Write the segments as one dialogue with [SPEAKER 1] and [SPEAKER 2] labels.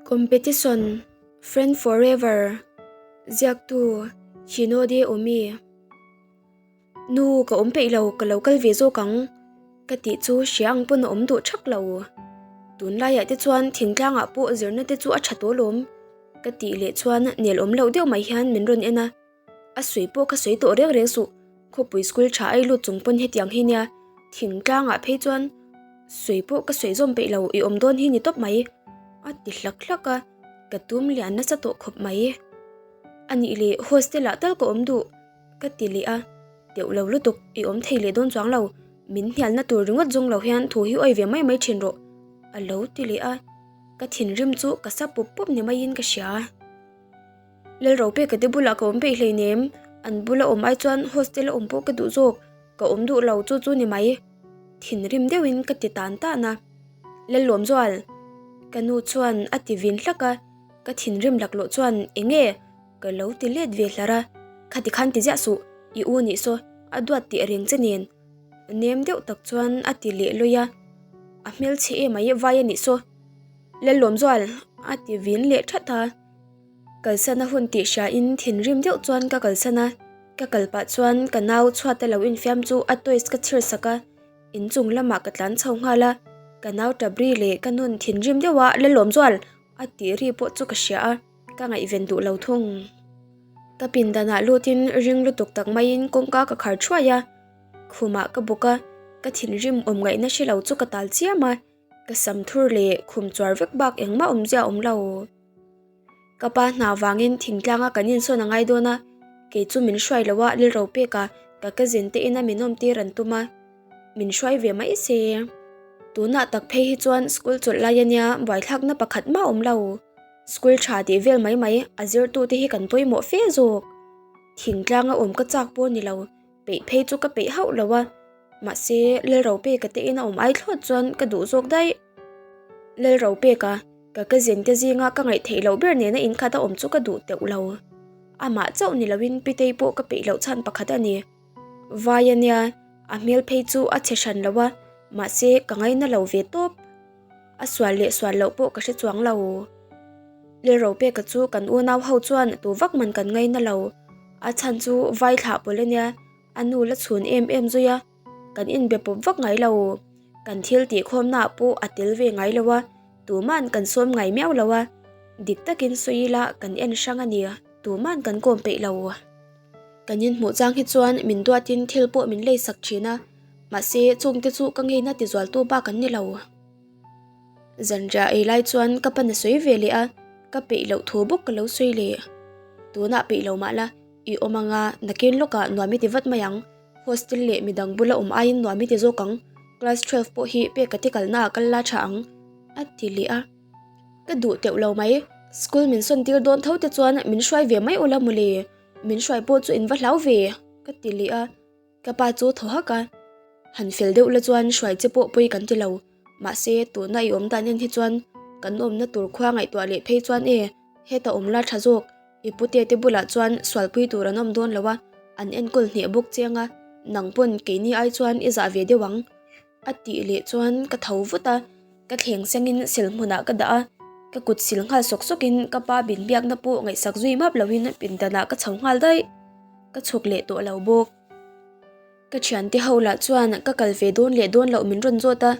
[SPEAKER 1] Competition, Friend Forever, Ziaktu, Hinode Omi. Nu, ka awm peih lo, ka lo kal ve zawk ang, ka tih chu hria ang pawn a awm duh thak lo. Tunlaiah te chuan thingtlangah pawh zirna te chu a tha tawh alawm, ka tih leh chuan nel awm loh deuh mai hian min rawn en a. A sawi pawh ka sawi tawh reng reng suh, khawpui school tha ai lut chung pawn hetiang hi nia, thingtlangah phei chuan sawi pawh ka sawi zawm peih lo i awm dawn hi ni tawp mai, a ti hlak hlak a, ka tum lian nasa tawh khawp mai. A nih leh hostel ah tal ka awm duh, ka ti leh a, teuh lo lutuk i awm thei leh dawn chuang lo, min hnialna tur ringawt zawng lo hian thu hi awi ve mai mai thin rawh, a lo ti leh a, ka thinrim chu ka sa pup pup ni maiin ka hria. Lalropeka te bulah ka awm peih hleinem, an bula awm ai chuan hostel a awm pawh ka duh zawk, ka awm duh lo chu chu ni mai. Thinrim deuhin ka ti tan tan a. Lallawmzual! Ka nu chuan a ti vin hlak a, ka thinrim laklawh chuan eng nge? Ka lo ti let ve hlar a, khati khan ti ziah suh, i u nih saw, a duat tih reng che nen. Nem deuh tak chuan a ti leh lawi a, a hmelchhe emai vai a nih saw. Lallawmzual! A ti vin leh that a. Kalsan a hun tih hriain thinrim deuh chuan ka kalsan a, ka kal pah chuan ka nau chhuata lo infiam chu a toys ka chhir sak a, inchung lamah ka tlan chho nghal a, ka nau tabri leh ka nun thinrim deuha la lawm zual a tih ri pawh chu ka hria a, ka ngaihven duh lo thung. Ka pindanah lutin ring lutuk tak maiin kawngka ka khar thuai a, khumah ka bawk a, ka thinrim awm ngaihna hre lo chu ka tal chiam a, ka sam thur leh khum chuar vek bak engmah awmzia a awm lo. Ka pa hna vangin thingtlanga kan insawn a ngai dawn a, kei chu min hruai lo a Lilro peka ka cousin te ina min awmtir an tum a, min hruai ve mai se. Tunah tak phei hi chuan school chawlh lai ania buaithlakna pakhat mah awm lo. School tha tih vel mai mai a zirtute hi kan pawimawh fe zawk. Thingtlanga awm ka chak pawh ni lo, peih phei chu ka peih hauh lo a, mahse Lilro peka te ina awm ai thlawt chuan ka duh zawk daih. Lalro peka, ka cousin te zinga ka ngaih theih loh ber nena inkhat a awm chu ka duh teuh lo. Amah chauh ni loin Pitei pawh ka peih loh chhan pakhat a ni. Vai a nia, a hmel phei chu a chhe hran lo a, mahse ka ngaina lo ve tawp. A sual leh sual loh pawh ka hre chuang lo. Lalro peka chu kan unau ho chuan tu vak man kan ngaina lo. A chhan chu vai thlah pawl a nia, a nu la chhun em em zui a. Kan inbe pawp vak ngai lo. Kan thil tih khawmnaah pawh a tel ve ngai lo a, tuman kan sawm ngai miau lo a. Dik takin sawi ila kan en hrang a ni, tuman kan kawm peih lo. Kan inhmuh chang hi chuan min duatin thil pawh min lei sak thin a, mahse chungte chu ka ngeina tizualtu bak an ni lo. Zanriah ei lai chuan ka pan a sawi ve leh a, ka peih loh thu bawk ka lo sawi leh. Tunah peih lo mah la, i awm anga nakin lawkah nuam i ti vat mai ang. Hostel leh midang bula awm aiin nuam i ti zawk ang, class 12 pawh hi pek a ti kalna ah kal la tha ang, a ti leh a. Ka duh teuh lo mai, school min sawn tir dawn tho te chuan min hruai ve mai ula mawle, min hruai pawh chu in va hlau ve, ka ti leh a. Ka pa chu thaw hak a, han fel deuh la chuan hruai che pawh pawi kan ti lo, mahse tuna i awm dan en hi chuan kan awmna tur khua ngaihtuah leh phei chuan e, heta awm la tha zawk, I pute te bulah chuan sualpui tur an awm dawn lo a, an enkawl hneh bawk chiang a, nang pawn keini ai chuan i zah ve deuh ang. A tih leh chuan ka tho vut a, ka thleng sengin sil hmunah ka dah a, ka kut sil nghal sawk sawkin ka pa bin biakna pawh ngaihsak zui map loin pindanah ka chho nghal daih. Ka chhuk leh tawh lo bawk. Ka thiante ho lah chuan ka kal ve dawn leh dawn loh min rawn zawt a,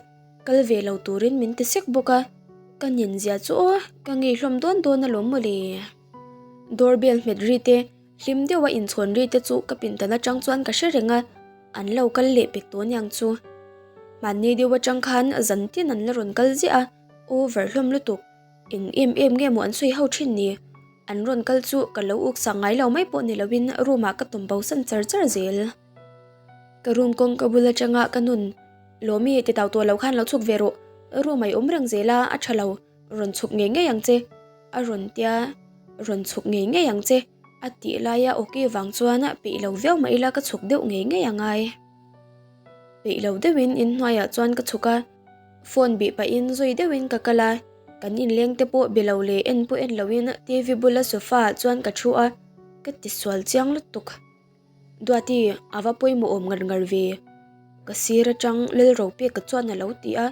[SPEAKER 1] kal ve lo turin min ti sek bawk a, ka nin zia chu aw, ka ngei hlawm dawn dawn alawm mawle. Doorbell hmet ri te, hlim deuha inchhawn ri te chu ka pindan atang chuan ka hre reng a, an lo kal leh pek tawh aniang chu. Mahni deuh atang khan zan tin an la rawn kal ziah a, over hlawm lutuk. Eng em em nge maw an sawi ho thin ni? An rawn kal chu ka lo uk sak ngai lo mai pawh ni loin room ah ka tawm bo san char char zel. Ka room kawngka bul atanga ka nun, Lawmi ti tau tawh lo khan lo chhuk ve rawh, room ah i awm reng zel a, a tha lo, rawn chhuk ngei ngei ang che, a rawn tia, rawn chhuk ngei ngei ang che, a tih laia awki vang chuan peih lo viau mah ila ka chhuk deuh ngei ngei a ngai. Peih lo deuhin inhnuaiah chuan ka chhuk a. Phone bih pahin zui deuhin ka kal a, kan inleng te pawh be lo leh en pawh en loin TV bula sofa ah chuan ka thu a, ka ti sual chiang lutuk. Duati, a va pawimawh awm ngar ngar ve. Ka sir atang Lalropeka chuan a lo ti a,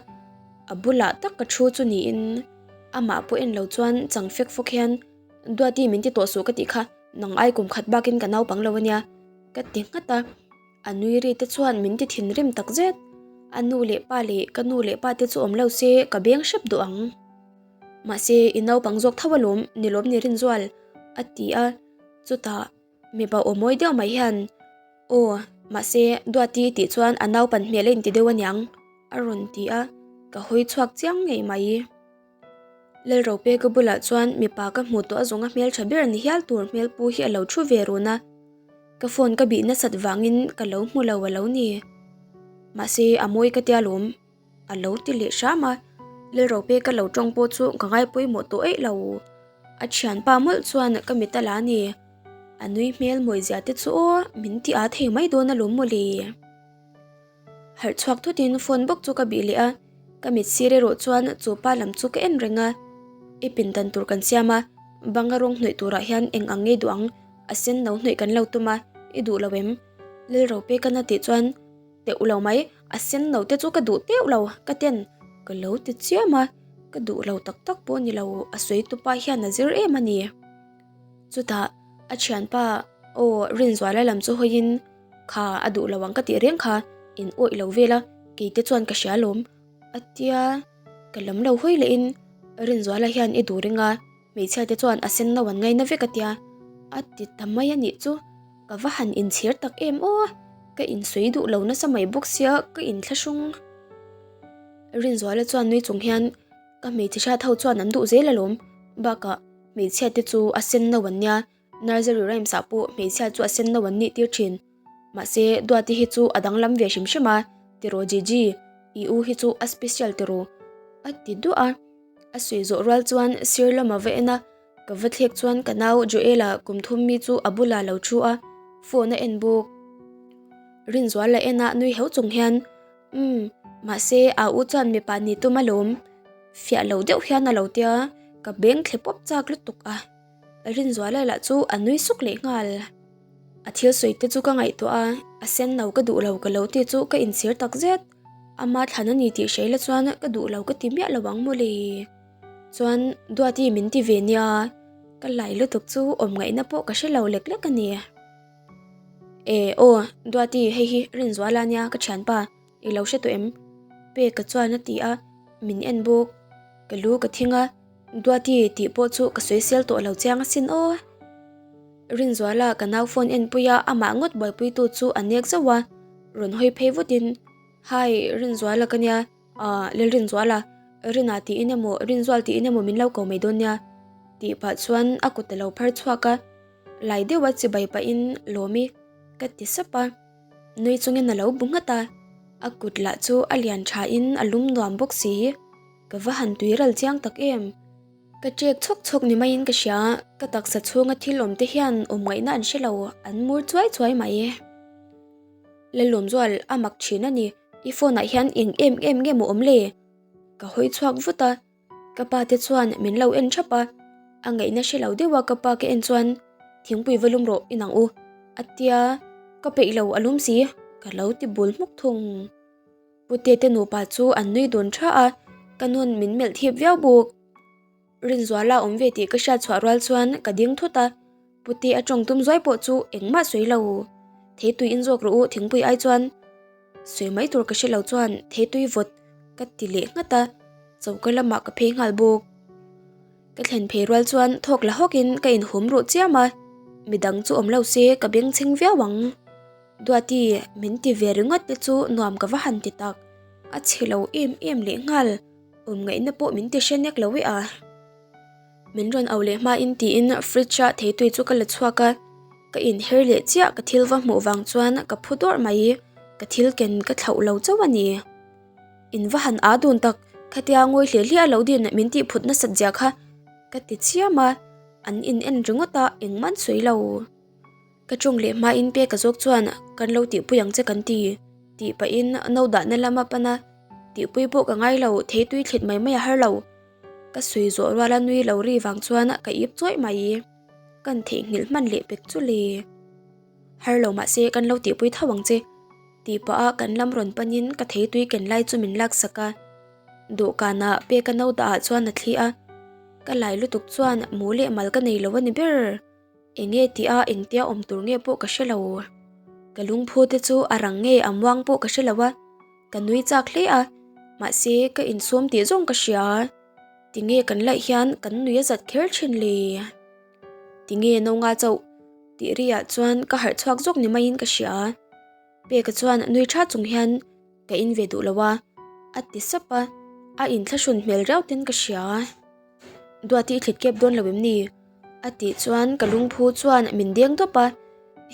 [SPEAKER 1] a bulah tak ka thu chu niin. Amah pawh en lo chuan chang fek fawk hian, Duati min ti tawh suh ka tih kha, nang ai kum khat bakin ka naupang lo ania, ka ti nghat a. A nui ri te chuan min ti thinrim tak zet. A nu leh pa leh ka nu leh pa te chu awm lo se ka beng hrep duh ang. Mahse i naupang zawk tho alawm, ni lawm ni Rinzual, a ti a. Chutah mipa aw mawi deuh mai hian, Aw, mahse Duati tih chuan a naupan hmel a inti deuh aniang, a rawn ti a, ka hawi chhuak chiang ngei mai. Lalropeka bulah chuan mipa ka hmuh tawh a zawnga hmeltha ber ni hial tur hmelpu hi a lo thu ve run a, ka phone ka bih nasat vangin ka lo hmu lo a lo ni. Mahse a mawi ka tia lawm, a lo ti leh hram a, Lalropeka lo tawng pawh chu ka ngai pawimawh tawh eih lo. A thianpa mawlh chuan ka mit a la a ni, a nui hmel mawi zia te chu aw min ti a thei mai dawn alawm mawle. Harh chhuak thutin phone bawk chu ka bih leh a, ka mit sir erawh chuan chu pa lam chu ka en reng a. I pindan tur kan siam a, banga rawng hnawih turah hian eng ang ngei duh ang, a sen no hnawih kan lo tum a, i duh lo em? Lilro pek a na tih chuan teuh lo mai, a sen no te chu ka duh teuh lo, ka ten ka lo ti chiam a, ka duh lo tak tak pawh ni lo, a sawi tupa hian a zir em a ni. Chutah a thianpa aw Rinzuala lam chu hawiin Kha a duh lo ang ka tih reng kha in awih lo vel a, kei te chuan ka hria alawm a tia ka lam lo hawi leh in Rinzuala hian i duh ring a, hmeichhia te chuan a sen no an ngaina vek a tia a ti ta mai a nih chu, ka va han inchhir tak em aw, ka insawi duh lo nasa mai bawk sia ka inthlahrung. Rinzuala chuan nui chung hian ka hmeichhe hriat ho chuan an duh zel alawm, bakah hmeichhia te chu a sen no an nia Nursery rhymes ah pawh hmeichhia chu a sen no an nih tir thin. Mahse, Duati hi chu a danglam ve hrim hrim a, tiraw Gigi, i u hi chu a special tiraw? A ti duah a. A sawi zawh rual chuan sir lam a va en a, ka va thlek chuan ka nau Joel-a kum thum mi chu a bulah lo thu a, phone a en bawk. Rinzuala en a nui heuh chung hian, Umm, mahse a u chuan mipa ni tum alawm, fiah lo deuh hian a lo tia, ka beng thle pawp chak lutuk a. Rinzuala lah chu a nui suk leh nghal. A thil sawi te chu ka ngaihtuah a, a sen no ka duh lo ka lo ti chu ka inchhir tak zet. Ama thlan a ni tih hre ila chuan ka duh lo ka ti miah lo ang mawle. Chuan Duati min ti ve nia, ka lai lutuk chu awm ngaihna pawh ka hre lo lek lek a ni. E aw, Duati hei hi Rinzuala nia ka thianpa, i lo hre tawh em? Peka chuan a ti a, min en bawk. Ka lu ka thing a. Duati tih pawh chu ka sawisel tawh lo chiang asin aw. Rinzuala ka nau phone enpui a amah ngawt buaipuitu chu a nek zauh a, rawn hawi phei vutin, Hi, Rinzuala ka nia, ah Lalrinzuala, Rina tiin emaw Rinzual tiin emaw min lo ko mai dawn nia tih pah chuan a kut a lo phar chhuak a, lai deuha chibai pahin Lawmi ka ti sap a, nui chungin a lo bu nghat a, a kut lah chu a lian thain a lum nuam bawk si. Ka va han tui ral chiang tak em? Ka chek chhawk chhawk ni maiin ka hria, ka taksa chhunga thil awm te hian awm ngaihna an hre lo, an mur chuai chuai mai. Lalawmzual, a mak thin a ni, i phone ah hian eng em em nge maw awm le? Ka hawi chhuak vut a, ka pa te chuan min lo en thap a, a ngaihna hre lo deuh a ka pa ka en chuan thingpui va lum rawh inang u, a tia, ka peih lo a lum si, ka lo ti bul hmuk thung. Putete nupa chu an nui dun tha a, ka nun min melh thip viau bawk. Rinzuala awm ve tih ka hriat chhuah rual chuan ka ding thut a, Pute a tawng tum zuai pawh chu engmah sawi lo. Theitui in zawk rawh u thingpui ai chuan sawi mai tur ka hre lo chuan theitui vawt ka ti leh nghat a, choka lamah ka phei nghal bawk. Ka thlen phei rual chuan thawk la hawkin ka inhum ruh chiam a, midang chu awm lo se ka bengchheng viau ang. Duati, min ti ve ringawt te chu nuam ka va han ti tak. A chhe lo em em leh nghal, awm ngaihna pawh min ti hre nek lo e a. Min rawn au leh hmain tiin fridge ah theitui chu ka la chhuak a, ka inher leh chiah ka thil va hmuh vang chuan ka phu dawrh mai, ka thil ken ka thlauh lo chauh a ni. In va han aa dun tak, khatia ngawi hle hle a lo din min tih phut nasat zia kha ka ti chiam a, an in en ringawt a engmah an sawi lo. Ka ṭawng leh hmain peka zawk chuan kan lo tihpui ang che kan ti, tih pahin no dahna lama pan a, tihpui pawh ka ngai lo, theitui thlit mai mai a har lo. Ka sawi zawh ruala nui lo ri vang chuan ka ip chawih mai. Kan theihnghilh hman leh pek chu le. Har lo mahse kan lo tihpui tho ang che, tih pah a kan lam rawn panin ka theitui ken lai chu min laksak a. Dawhkanah peka no dahah chuan a thli a. Ka lai lutuk chuan mu leh mal ka nei lo a ni ber. Enge tih a engtia awm tur nge pawh ka hre lo. Ka lungphu te chu a rang nge a muang pawh ka hre lo a, ka nui chak hle a, mahse ka insawm tih zawng ka hria. Tinge kan laih hian kan nui a zat kher thin le? Tinge no nga chauh tih ri ah chuan ka harh chhuak zawk ni maiin ka hria. Peka chuan nui tha chung hian ka in ve duh lo a, a ti sap a, a inthlahrun hmel riau ten ka hria. Duati i thlit kep dawn lo em ni? A tih chuan ka lungphu chuan min deng dawp a,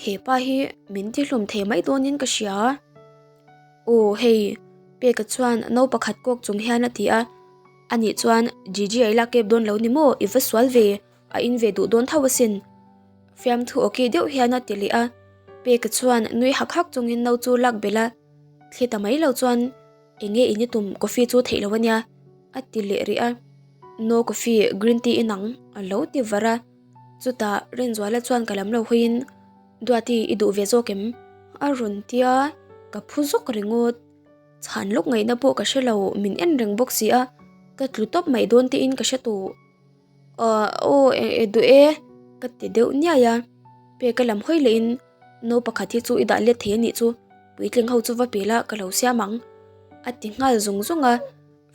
[SPEAKER 1] he pa hi min tihlum thei mai dawnin ka hria. Aw hei, Peka chuan no pakhat kawk chung hian a ti a, ani chuan Gigi a i lak kep dawn lo ni maw? I va sual ve, a in ve duh dawn tho asin. Fiamthu awki deuh hian a ti leh a, Peka chuan nui hak hak chungin no chu lak belh a, thli ta mai lo chuan Eng nge in i tum coffee chu theih lo ania a ti leh rih a, No coffee green tea in ang a lo ti var a, chutah Rinzuala chuan ka lam lo hawiin Duati i duh ve zawk em? a rawn ti a, ka phu zawk ringawt. Chhan lawk ngaihna pawh ka hre lo min en reng bawk si a, ka tlu tawp mai dawn tiin ka hre tawh. Aw aw e duh e ka ti deuh niai a, peka lam hawi lehin no pakhat hi chu i dah let thei a nih chu puitling ho chu va pe la ka lo siam ang a ti nghal zung zung a,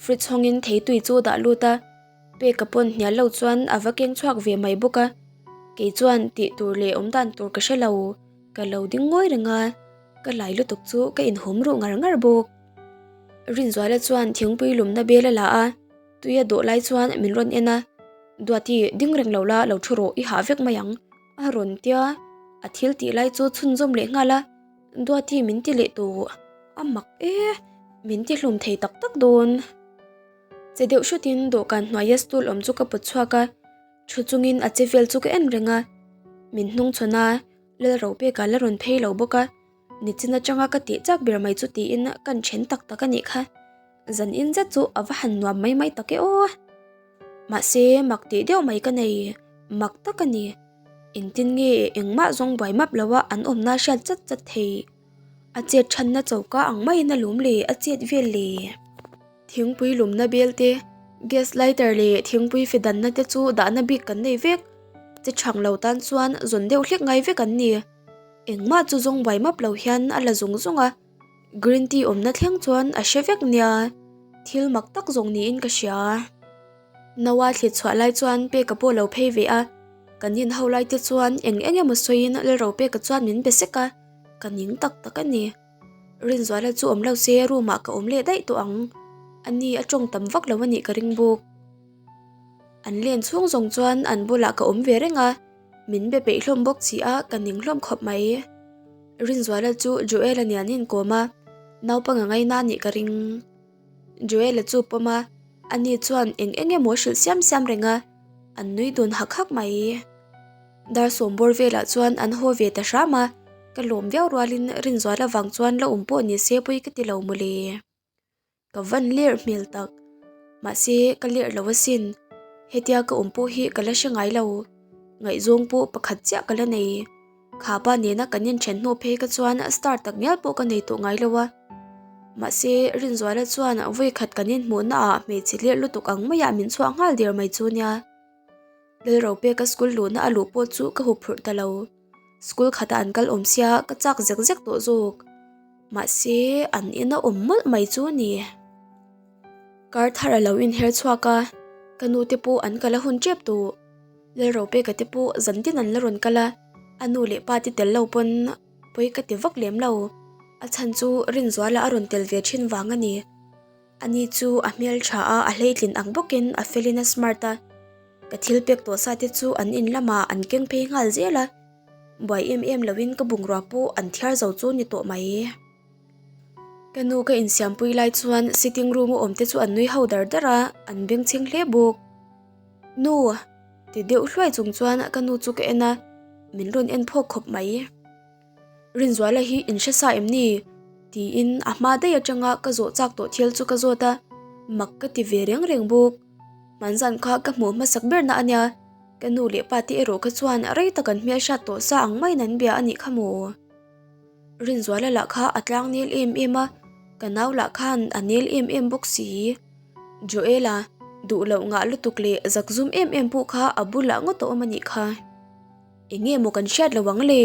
[SPEAKER 1] fridge hawngin thei tui chu a dah lut a, peka pawn hnial lo chuan a va keng chhuak ve mai bawk a, kei chuan tih tur leh awm dan tur ka hre lo ka lo ding ngawi reng a, ka lai lutuk chu ka inhawm ruh ngar ngar bawk. Rinzuala chuan thingpui lumna bel a la a. Tui a dawh lai chuan min rawn en a, Duati, ding reng lo la, lo thu rawh, i hah vek mai ang, a rawn tia, a thil tih lai chu chhunzawm leh nghal a, Duati min ti leh tawh, a mak e, min ti hlum thei tak tak dawn. Che deuh hrutin dawhkan hnuaia stool awm chu ka pawt chhuak a, thu chungin a che vel chu ka en reng a, min hnungchhawn a, Lalropeka la rawn phei lo bawk a, Nichin atanga ka tih chak ber mai chu tiin kan then tak tak a nih kha. Zan in zet chu a va han nuam mai mai tak e aw. Mahse mak tih deuh mai ka nei, mak tak a ni. Engtin nge engmah zawng buai map lo a an awmna hriat chat chat thei. A chet thanna choka ang maiin a lum le a chet vel le. Thingpui lumna bel te, gas lighter leh thingpui fe danna te chu dahna bik kan nei vek. Che chhang lo tan chuan zawn deuh hlek ngai vek an ni. Engmah chu zawng buai map lo hian a la zung zung a, green tea awmna thleng chuan a hre vek nia, thil mak tak zawng niin ka hria. Noah thlit chhuah lai chuan Peka pawh lo phei ve a, kan in ho lai te chuan eng eng emaw sawiin Lalro Peka chuan min be sek a, ka ning tak tak a ni. Rinzuala chu awm lo se room ah ka awm leh daih tawh ang, ani a tawng tam vak lo a nih ka ring bawk. An len chhung zawng chuan an bulah ka awm ve reng a. Min be peih hlawm bawk chi a, ka ning hlawm khawp mai. Rinzuala chu Joel-a nen an inkawm a, naupang a ngaina anih ka ring. Joel-a chu pawm a, ani chuan eng eng emaw a hrilh siam siam reng a, an nui dun hak hak mai. Dar sawm bawr velah chuan an haw ve ta hram a, ka lawm viau rualin Rinzuala vang chuan la awm pawh ni se pawi ka ti lo mawle. Ka van lerh hmel tak. Mahse, ka lerh lo asin. Hetia ka awm pawh hi ka la hre ngai lo. Ngaihzawng pawh pakhat chiah ka la nei. Kha pa nena kan inthen hnu phei ka chuan star tak ngial pawh ka nei tawh ngai lo a. Mahse, Rinzuala chuan vawikhat kan inhmuhna ah hmeichhe lerh lutuk ang maiah min chhuah nghal der mai chu nia. Lalropeka school luhna a luh pawh chu ka huphurh ta lo. School khatah an kal awm sia ka chak zek zek tawh zawk. Mahse an ina awm mawlh mai chu a ni. Kar thar a lo inher chhuak a, ka nu te pawh an kal a hun tep tawh. Lalropeka te pawh zan tin an la rawn kal a, a nu leh pa te tel lo pawn pawi ka ti vak lem lo. A chhan chu Rinzuala a rawn tel ve thin vang a ni. Ani chu a hmel tha a, a hleitlin ang bawkin a felin a smart a. Ka thil pek tawh sa te chu an in lamah an keng phei nghal zel a, buai em em loin ka bungrua pawh an thiar zo chu ni tawh mai. Ka nu ka insiampui lai chuan sitting room a awm te chu an nui ho dar dar a, an bengchheng hle bawk. Nu! Ti deuh hluai chung chuan ka nu chu ka en a, min rawn en phawk khawp mai. Rinzuala hi in hre sa em ni? Tiin a hma daih atanga ka zawh chak tawh thil chu ka zawt a, mak ka ti ve reng reng bawk. Hmanzan kha ka hmuh hmasak berna a nia, ka nu leh pa te erawh kha chuan rei tak an hmelhriat tawh sa ang maiin an bia a nih kha maw? Rinzuala lah kha a tlang nel em em a, ka nau lah khan a nel em em bawk si. Joela, Duh loh ngah lutuk leh zak zum em em pawh kha a bulah ngawt a awm a nih kha. Eng nge maw kan hriat lo ang le?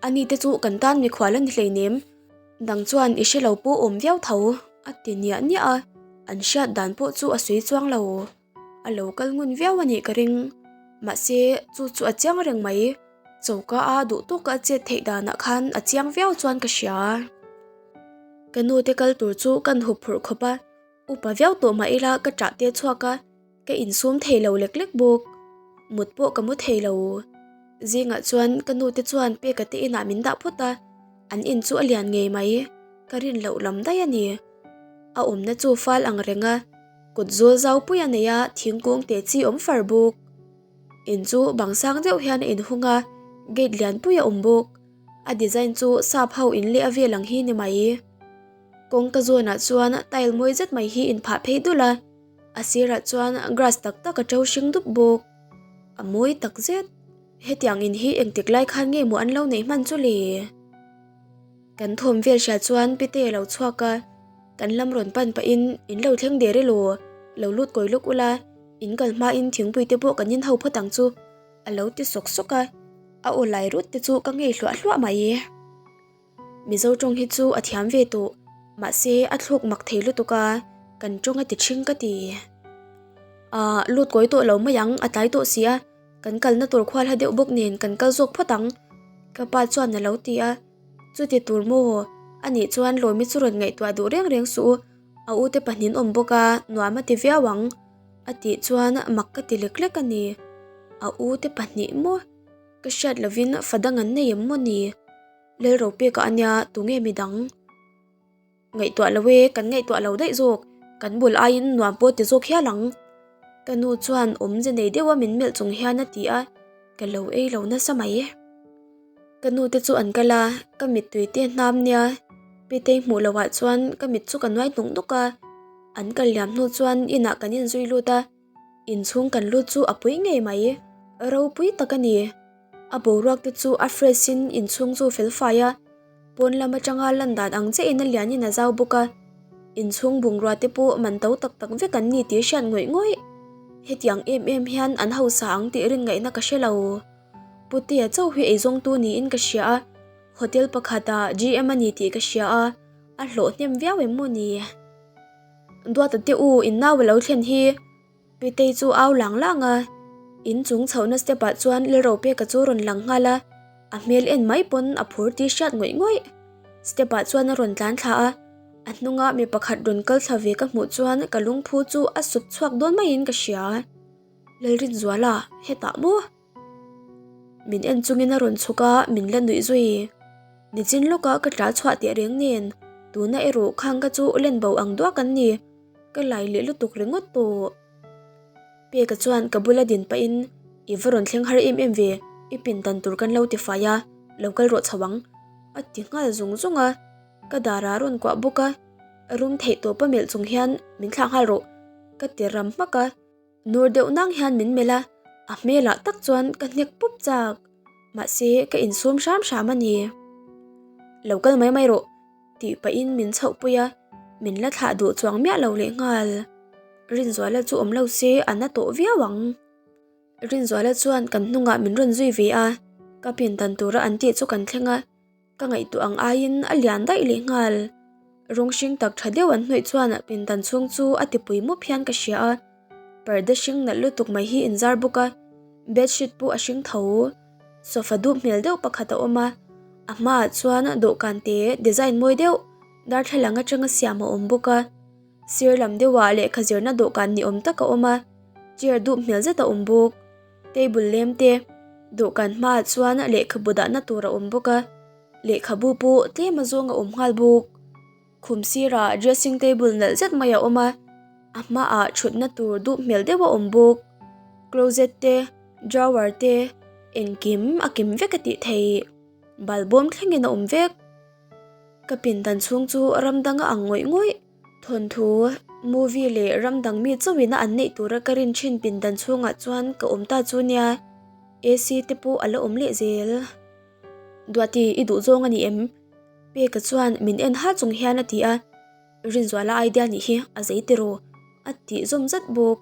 [SPEAKER 1] Ani te chu kan tan mikhual a ni hleinem. Dang chuan i hre lo pawh awm viau tho a ti niah niah a, an hriat dan pawh chu a sawi chuang lo. A lo kal ngun viau a nih ka ring. Mahse chu chu a chiang reng mai. Choka a duh tawka a chet theih danah khan a chiang viau chuan ka hria. Ka nu te kal tur chu kan hup phurh khawp a, upa viau tawh mah ila ka ṭah te chhuak a, ka insum thei lo lek lek bawk. Mut pawh ka mu thei lo. Zingah chuan ka nu te chuan peka te inah min dah phawt a, an in chu a lian ngei mai, ka rin loh lam daih a ni. A awmna chu fal ang reng a, kut zawl zau pui a nei a, thingkung te chi awm far bawk. In chu bang sang deuh hian a inhung a, gate lian pui a awm bawk. A design chu sap ho in leh a vel ang hi ni mai. Kawngka zawnah chuan tile mawi zet mai hi inphah phei dul a, a sirah chuan grass tak tak a to hring dup bawk. A mawi tak zet. Hetiang in hi engtik lai khan nge maw an lo neih hman chu le? Kan thawm vel hria chuan Pite a lo chhuak a, kan lam rawn pan pahin in lo thleng der elaw, lo lut kawi lawk ula, in kal hmain thingpui te pawh kan inho phawt ang chu. A lo ti sawk sawk a, a aw lai rut te chu ka ngei hluah hluah mai. Mizo tawng hi chu a thiam ve tawh, mahse a thluk mak thei lutuk a, kan tawng a ti ṭhing ka ti. Ahh, lut kawi tawh lo mai ang, a tlai tawh si a, kan kalna tur khual ha deuh bawk nen kan kal zawk phawt ang, ka pa chuan a lo ti a. Chuti tur maw? Anih chuan Lawmi chu rawn ngaihtuah duh reng reng suh u, a ute pahnin awm bawk a, nuam a ti viau ang. A tih chuan mak ka ti lek lek a ni. A u te pahnih maw? Ka hriat lovin fa dang an nei em maw ni? Lalropeka a nia tunge midang? Ngaihtuah lo e, kan ngaihtuah lo daih zawk. Kan bul aiin nuam pawh ti zawk hial ang. Ka nu chuan awmze nei deuha min melh chung hian a ti a, ka lo ei lo nasa mai. Ka nu te chu an kal a, ka mittui te hnam nia. Pitei hmuh loh ah chuan ka mit chu ka nuai hnuk hnuk a, an kal liam hnu chuan inah kan inzui lut a, inchhung kan lut chu a pui ngei mai, ropui tak a ni. A boruak te chu a fresh in inchhung chu fel fai a, pawn lam atanga lan dan ang chiah in a lian in a zau bawk a, inchhung bungrua te pawh man to tak tak vek an ni tih hriat ngawih ngawih. Hetiang em em hian an hausa ang tih rin ngaihna ka hre lo. Putea chauh hi eizawngtu niin ka hria a, hotel pakhatah GM a ni tih ka hria a, a hlawh hnem viau em maw ni? Duata te u, in nau a lo thlen hi. Pitei chu au lang lang a, in chung chhohna step ah chuan Lalropeka chu rawn lang nghal a, a hmel en mai pawn a phur tih hriat ngawih ngawih. Step ah chuan a rawn tlan thla a, a hnunga mi pakhat rawn kal thla ve ka hmuh chuan ka lungphu chu a sut chhuak dawn maiin ka hria. Lalrinzuala, hetah maw? Min en chungin a rawn chhuk a, min la nuih zui. Nichin lawka ka tla chhuah teh reng nen, tuna erawh khang ka chu len bo ang duak an ni. Ka lai leh lutuk ringawt tawh. Peka chuan ka bula din pahin, I va rawn thleng har em em ve, i pindan tur kan lo ti fai a, lo kal rawh chho ang, a ti nghal zung zung a. Ka darah a rawn kuah bawk a, rum theih tawpa melh chung hian min thlah nghal rawh, ka ti ram hmak a. Nur deuh nang hian min melh a, a hmelah tak chuan ka hnek pup chak. Mahse, ka insum hram hram a ni. Lo kal mai mai rawh, tih pahin min chhoh pui a, min la thlah duh chuang miah lo leh nghal. Rinzuala chu awm lo se a na tawh viau ang. Rinzuala chuan kan hnungah min rawn zui ve a, ka pindan tura an tih chu kan thleng a. Ka ngaihtuah ang aiin a lian daih leh nghal. Rawng hring tak tha deuh an hnawih chuan pindan chhung chu a tipui mup hian ka hria a. Parda hring nalh lutuk mai hi inzar bawk a, bedsheet pawh a hring tho. Sofa dup hmel deuh pakhat a awm a, a hmaah chuan dawhkan te design mawi deuh darthlalang atanga siam a awm bawk a. Sir lam deuhah lehkha zirna dawhkan ni awm tak a awm a, chair dup hmel zet a awm bawk. Table lem te dawhkan hmaah chuan lehkhabu dahna tur a awm bawk a, lehkhabu pawh tlem a zawng a awm nghal bawk. Khum sirah dressing table nalh zet mai a awm a, a hmaah thutna tur dup hmel deuh a awm bawk. Closet te, drawer te, engkim a kim vek a tih theih. Balbawm thlengin a awm vek. Ka pindan chhung chu ram dang a ang ngawih ngawih. Thawnthu, movie leh ram dang mi chauhin a an neih tura ka rin thin pindan chhungah chuan ka awm ta chu nia, AC te pawh a la awm leh zel. Duati, i duh zawng a ni em? Peka chuan min en ha chung hian a ti a, Rinzuala idea nih hi a zei tiraw? a tih zawm zat bawk.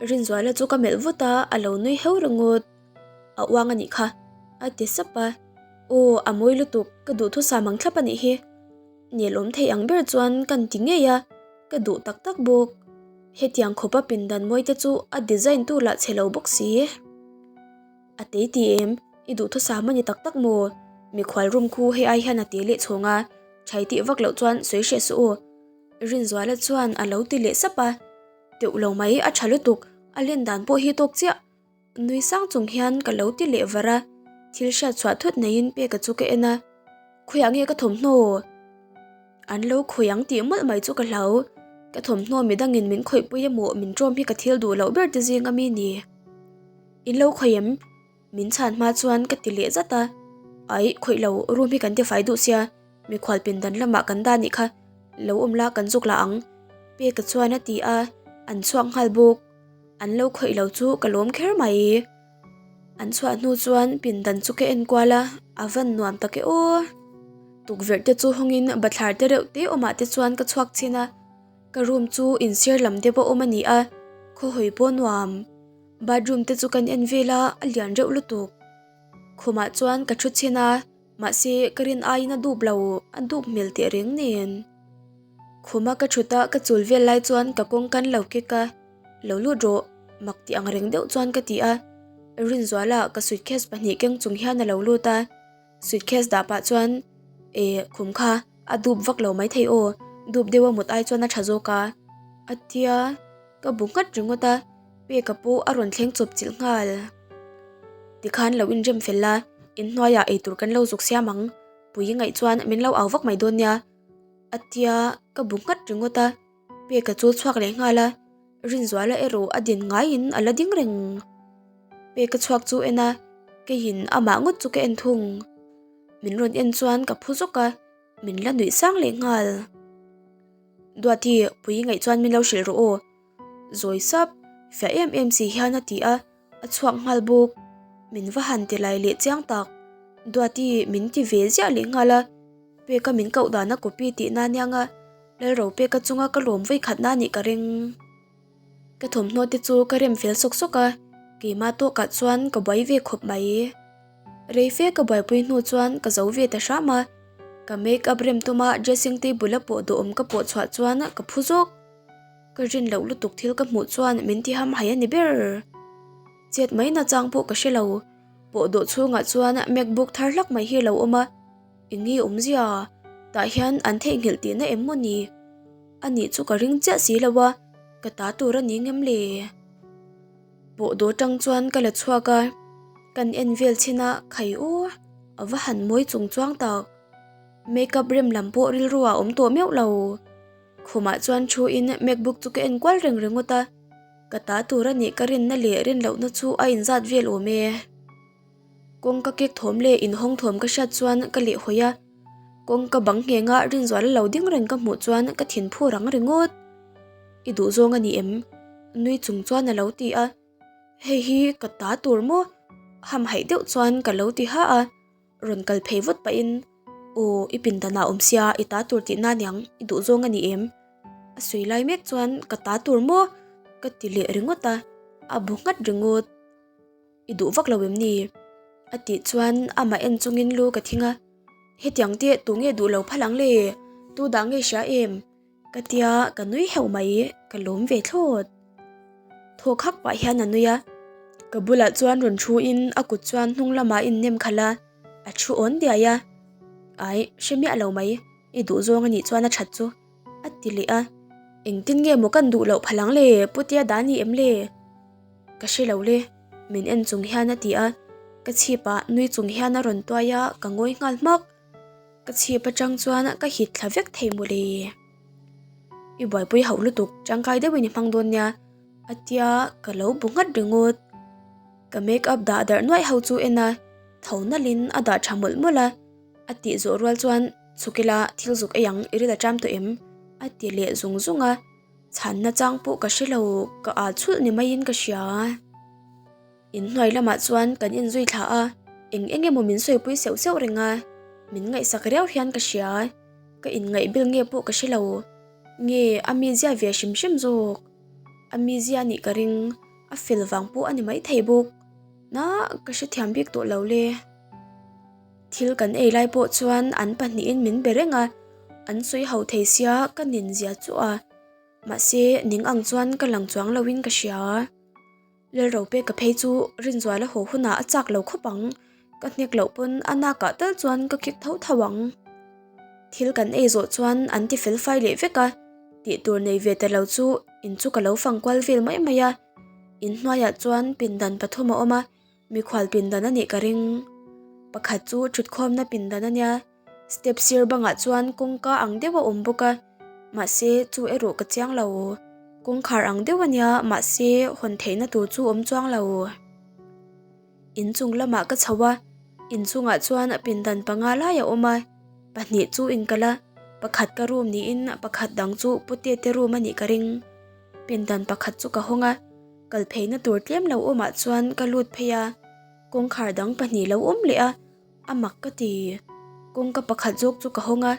[SPEAKER 1] Rinzuala chu ka melh vut a, a lo nui heu ringawt. A uang a nih kha, a ti sap a. Aw, a mawi lutuk, ka duhthusam ang thlap a nih hi. Nelawm thei ang ber chuan kan ti ngei a, ka duh tak tak bawk. Hetiang khawpa pindan mawi te chu a design tu lah chhe lo bawk si. A tei ti em? I duhthusam a ni tak tak maw? Mikhual room khu hei ai hian a te leh chhawng a, thai tih vak loh chuan sawi hreh suh aw. Rinzuala chuan a lo ti leh sap a, Teuh lo mai, a tha lutuk, a len dan pawh hi tawk chiah. Nui sang chung hian ka lo ti leh var a, thil hriat chhuah thut neiin peka chu ka en a, Khawiah nge ka thawmhnaw? An lo khawih ang tih mawlh mai chu ka hlau, ka thawmhnaw midangin min khawihpui emaw min ṭawm hi ka thil duh loh ber te zing a mi ni. In lo khawih em? Min chhan hma chuan ka ti leh zat a, Aih, khawih lo, room hi kan tifai duh sia, mikhual pindan lamah kan dah nih kha, lo awm la kan zuk lah ang, Peka chuan a ti a, an chhuak nghal bawk. An lo khawih lo chu ka lawm kher mai. An chhuah hnu chuan pindan chu ka en kual a, a van nuam tak e aw. Tukverh te chu hawngin bathlar te reuh te awmah te chuan ka chhuak chhin a, ka room chu insir lam deuh a awm a ni a, khawhawi pawh nuam. Bathroom te chu kan en vel a, a lian reuh lutuk. Khumah chuan ka thu chhin a, mahse ka rin aiin a dup lo, a dup hmel teh reng nen. Khuma ka thut a, ka chul vel lai chuan ka kawng kan lo kek a, lo lut rawh, mak tih ang reng deuh chuan ka ti a. Rinzuala ka suitcase pahnih keng chung hian a lo lut a, suitcase dah pah chuan eh khum kha a dup vak lo maithei aw, dup deuh a mut ai chuan a tha zawk a, a tia. Ka bu nghat ringawt a, Peka pawh a rawn thleng chawp chilh nghal. Tikhan lo inrem fel la, inhnuaiah eitur kan lo zuk siam ang, Pui ngaih chuan min lo au vak mai dawn nia. A tia, ka bu nghat ringawt a, Peka chu chhuak leh nghal a, Rinzuala erawh a din ngaiin a la ding reng. Peka chhuak chu en a, keiin amah ngawt chu ka en thung. Min rawn en chuan ka phu zawk a, min la nuih sang leh nghal. Duati, pui ngaih chuan min lo hrilh rawh aw. Zawi sap, fiah em em si hian a ti a, a chhuak nghal bawk. Min va han ti lai leh chiang tak. Duati, min ti ve ziah leh nghal a. Peka min koh dan a copy tih na aniang a, Lalro peka chunga ka lawm vawi khat na nih ka ring. Ka thawmhnaw te chu ka rem fel sawk sawk a, keimah tawkah chuan ka buai ve khawp mai. Rei fe ka buaipui hnu chuan ka zo ve ta hram a, ka make up rem tuma dressing table a pawh duhawm ka pawh chhuah chuan ka phu zawk. Ka rin loh lutuk thil ka hmuh chuan min ti ham hai a ni ber. Chet mai na chang pawh ka hre lo, pawh dawh chhungah chuan macbook thar hlak mai hi a lo awm a, eng nge awmzia? Tah hian an theihnghilh tihna em maw ni? A nih chu ka ring chiah si lo a, ka ta tur a ni ngem le? Pawh dawr tang chuan ka la chhuak a, kan en vel chhin a, khai u, a va han mawi chung chuang tak. Makeup rem lam pawh rilru ah awm tawh meuh lo. Khumah chuan thu in macbook chu ka en kual reng ringawt a, ka ta tur a nih ka rinna leh rin lohna chu a inzat vel awm e. Kawngka kek thawm leh inhawng thawm ka hriat chuan ka lehhawi a, kawngka bang nghenga Rinzuala lo ding reng ka hmuh chuan ka thinphu rang ringawt. I duh zawng a ni em? Nui chung chuan a lo ti a, Hei hi ka ta tur maw? Hamhaih deuh chuan ka lo ti ha a, rawn kal phei vut pahin, Aw, i pindanah awm sia, i ta tur tihna aniang, i duh zawng a ni em? A sawi lai mek chuan ka ta tur maw? Ka ti leh ringawt a, a bu nghat ringawt. I duh vak lo em ni? A tih chuan amah en chungin lu ka thing a, Hetiang te tu nge duh lo phal ang le? Tu dah nge hria em? Ka tia ka nui heuh mai, ka lawm ve thlawt. Thawk hak pah hian a nui a, ka bulah chuan rawn thu in a kut chuan hnung lamah a innem khalh a, a thu awn diai a. Ai, hre miah lo mai, i duh zawng a nih chuan a that chu, a ti leh a. Engtin nge maw kan duh loh phal ang le, Putea dah ni em le? Ka hre lo le, min en chung hian a ti a, ka chhipah nui chung hian a rawn tuai a, ka ngawi nghal hmak. Ka chhip atang chuan ka hit thla vek thei mawle. I buaipui hauh lutuk, tangkai deuhin i hmang dawn nia, a tia ka lo bu nghat ringawt. Ka make up dah darh nuaih ho chu en a, tho nalhin a dah tha mawlh mawlh a, a tih zawh rual chuan chhuk ila thil zuk ei ang i ril a ṭam tawh em? a ti leh zung zung a, chhanna chang pawh ka hre lo, ka â chhulh ni maiin ka hria. Inhnuai lamah chuan kan inzui thla a, eng eng emaw min sawipui seuh seuh reng a, min ngaihsak riau hian ka hria, ka inngaih bil nge pawh ka hre lo, nge a mizia ve hrim hrim zawk? A mizia nih ka ring. A fel vang pawh a ni maithei bawk. Na, ka hrethiam bik tawh lo le. Thil kan ei lai pawh chuan an pahnihin min be reng a, an sawi ho thei sia ka nin zia chu a. Mahse, ning ang chuan ka lang chuang loin ka hria. Lalropeka phei chu Rinzuala haw hunah a chak lo khawp ang, ka hnek loh pawn a nakah tal chuan ka kik tho tho ang. Thil kan ei zawh chuan an ti fel fai leh vek a, tih tur nei ve ta lo chu in chu ka lo fang kual vel mai mai a. Inhnuaiah chuan pindan pathum a awm a, Mikhual pindan a nih ka ring. Pakhat chu thutkhawmna pindan a nia. Step sir bangah chuan kawngka ang deuh a awm bawk a, mahse chu erawh ka chiang lo. Kawngkhar ang deuh a nia, mahse hawn theihna tur chu awm chuang lo. Inchung lamah ka chho a, inchungah chuan pindan panga lai a awm a, pahnih chu inkalh a, pakhat ka room niin pakhat dang chu pute te room a nih ka ring. Pindan pakhat chu ka hawng a. Kal pheina tur tlem lo awmah chuan ka lut phei a, kawngkhar dang pahnih lo awm leh a, a mak ka ti. Kawngka pakhat zawk chu ka hawng a,